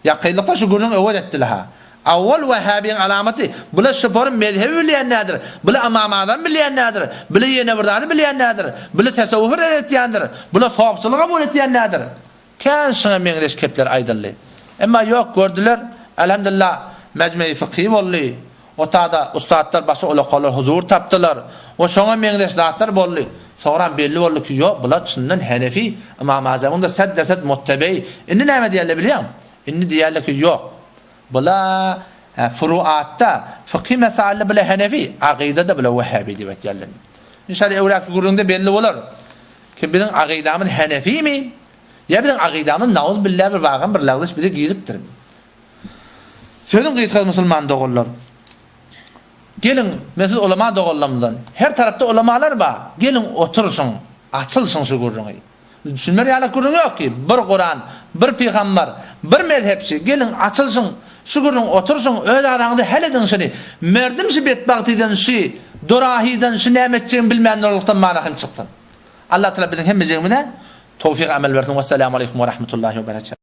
Ýakynlykda şu gürrüňi öwez etdiler-ha. Awwal wahhabyň alamaty, bula şopory mezhebi bilýän däldir, bula Ymam Azam bilýän däldir, bula ýene bir zady bilýän däldir, bula tesewwufy red etýändir, bula sopçylygy kabul etýän däldir. Kän şuňa meňzeş kepler aýdyldy. Emma ýok, gördüler, Elhamdülillah, mejmei fykhy boldy. Otada ussatlar başga ulakalar huzur tapdylar we şoňa meňzeş zatlar boldy. Soňram belli boldy ki, ýok, bular çyndan Henefi, Ymam Azamyň-da sed-dersed muttebeýi. Indi näme diýerler bilýäňmi? Indi diýerler ki, ýok, bular furuatda, fykhy mesailde bular Henefi, akydada bular Wehhabi diýip aýtýarlar. Inşallah öwräki gürrüňde belli bolar ki, biziň akydamyz Henefimi ýa biziň akydamyz nauzbillah bir wagam bir lagzyş bize giripdirmi? Sözüň gysgasy musulman doganlar. Geliň, men siz ulama doganlarymyzdan, her tarapda ulamalar bar, geliň oturyşyň, açylyşyň şu gürrüňi. Düşünmer ýaly gürrüň ýok ki, bir Kuran, bir pygambar, bir mezhepçi, geliň açylyşyň, şu gürrüň oturyşyň, öz araňyzda hal ediň şuny. Merdim şu betbagtydan, şu dorahydan, şu näme etjegini bilmän durlukdan mana hem çyksyn. Allah Taala biziň hemmejigimize towfyk amel bersin. Wessalamu aleýkum we rahmetullahi we berekatuh.